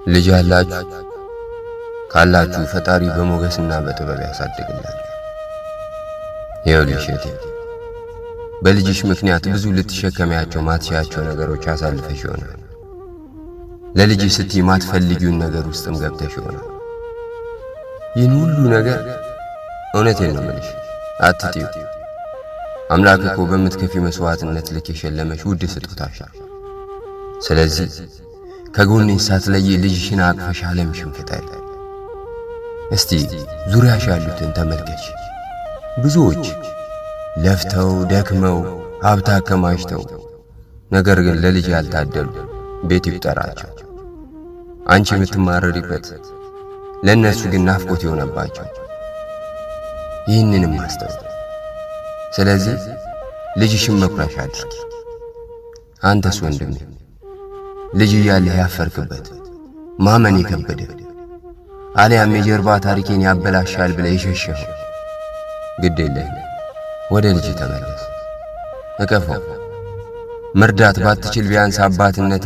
ልጅ አላችሁ? ካላችሁ ፈጣሪ በሞገስና በጥበብ ያሳድግላችሁ። ይኸውልሽ እህቴ፣ በልጅሽ ምክንያት ብዙ ልትሸከሚያቸው ማትችያቸው ነገሮች አሳልፈሽ ይሆናል። ለልጅሽ ስትይ ማትፈልጊውን ነገር ውስጥም ገብተሽ ይሆናል። ይህን ሁሉ ነገር እውነቴን ነው የምልሽ፣ አትጥዩ። አምላክ እኮ በምትከፊ መስዋዕትነት ልክ የሸለመሽ ውድ ስጦታሽ ነው። ስለዚህ ከጎንሽ ሳትለይ ልጅሽን አቅፈሽ ዓለምሽን ፍጠሪ። እስቲ ዙሪያሽ ያሉትን ተመልከች። ብዙዎች ለፍተው ደክመው ሀብት አከማችተው ነገር ግን ለልጅ ያልታደሉ ቤት ይቁጠራቸው። አንቺ የምትማረሪበት ለእነሱ ግን ናፍቆት የሆነባቸው። ይህንንም አስተውል። ስለዚህ ልጅሽን መኩሪያሽ አድርጊ። አንተስ ወንድሜ፣ ልጅ እያለህ ያፈርክበት፣ ማመን የከበደ፣ አሊያም የጀርባ ታሪኬን ያበላሻል ብለህ የሸሸኸው፣ ግድ የለህም፣ ወደ ልጅ ተመለስ፣ እቀፈው። መርዳት ባትችል ቢያንስ አባትነት